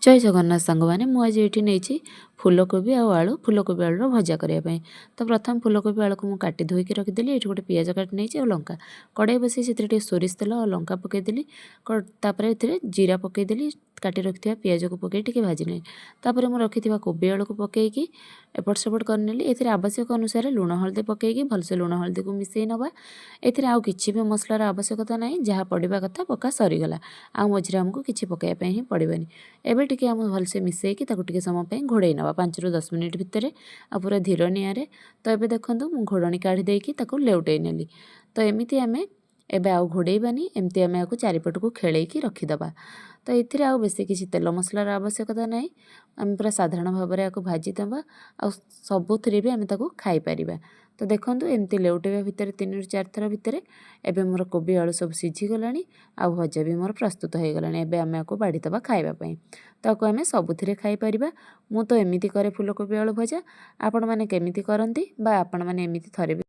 ଜୟ ଜଗନ୍ନାଥ ସାଙ୍ଗମାନେ, ମୁଁ ଆଜି ଏଇଠି ନେଇଛି ଫୁଲକୋବି ଆଉ ଆଳୁ, ଫୁଲକୋବି ଆଳୁର ଭଜା କରିବା ପାଇଁ। ତ ପ୍ରଥମେ ଫୁଲକୋବି ଆଳୁକୁ ମୁଁ କାଟି ଧୋଇକି ରଖିଦେଲି। ଏଇଠି ଗୋଟେ ପିଆଜ କାଟି ନେଇଛି ଆଉ ଲଙ୍କା। କଡ଼େଇ ବସେଇ ସେଥିରେ ଟିକେ ସୋରିଷ ତେଲ ଆଉ ଲଙ୍କା ପକାଇଦେଲି। ତାପରେ ଏଥିରେ ଜିରା ପକାଇଦେଲି। କାଟି ରଖିଥିବା ପିଆଜକୁ ପକାଇ ଟିକେ ଭାଜି ନେଲି। ତାପରେ ମୁଁ ରଖିଥିବା କୋବି ଆଳୁକୁ ପକାଇକି ଏପଟ ସେପଟ କରିନେଲି। ଏଥିରେ ଆବଶ୍ୟକ ଅନୁସାରେ ଲୁଣ ହଳଦୀ ପକାଇକି ଭଲସେ ଲୁଣ ହଳଦୀକୁ ମିଶାଇ ନେବା। ଏଥିରେ ଆଉ କିଛି ବି ମସଲାର ଆବଶ୍ୟକତା ନାହିଁ। ଯାହା ପଡ଼ିବା କଥା ପକା ସରିଗଲା, ଆଉ ମଝିରେ ଆମକୁ କିଛି ପକାଇବା ପାଇଁ ହିଁ ପଡ଼ିବନି। ଏବେ ଟିକେ ଆମେ ଭଲସେ ମିଶାଇକି ତାକୁ ଟିକେ ସମୟ ପାଇଁ ଘୋଡ଼େଇ ନେବା, 5ରୁ 10 ମିନିଟ୍ ଭିତରେ ଆଉ ପୁରା ଧୀର ନିଆଁରେ। ତ ଏବେ ଦେଖନ୍ତୁ, ମୁଁ ଘୋଡ଼ଣୀ କାଢ଼ି ଦେଇକି ତାକୁ ଲେଉଟେଇ ନେଲି। ତ ଏମିତି ଆମେ ଏବେ ଆଉ ଘୋଡ଼େଇବାନି, ଏମିତି ଆମେ ଆକୁ ଚାରିପଟକୁ ଖେଳେଇକି ରଖିଦେବା। ତ ଏଥିରେ ଆଉ ବେଶୀ କିଛି ତେଲ ମସଲାର ଆବଶ୍ୟକତା ନାହିଁ। ଆମେ ପୁରା ସାଧାରଣ ଭାବରେ ଆକୁ ଭାଜିଦେବା ଆଉ ସବୁଥିରେ ବି ଆମେ ତାକୁ ଖାଇପାରିବା। ତ ଦେଖନ୍ତୁ, ଏମିତି ଲେଉଟେଇବା ଭିତରେ 3ରୁ 4 ଥର ଭିତରେ ଏବେ ମୋର କୋବି ଆଳୁ ସବୁ ସିଝିଗଲାଣି ଆଉ ଭଜା ବି ମୋର ପ୍ରସ୍ତୁତ ହୋଇଗଲାଣି। ଏବେ ଆମେ ଆକୁ ବାଢ଼ିଦେବା ଖାଇବା ପାଇଁ। ତାକୁ ଆମେ ସବୁଥିରେ ଖାଇପାରିବା। ମୁଁ ତ ଏମିତି କରେ ଫୁଲକୋବି ଆଳୁ ଭଜା। ଆପଣମାନେ କେମିତି କରନ୍ତି ବା ଆପଣମାନେ ଏମିତି ଥରେ ବି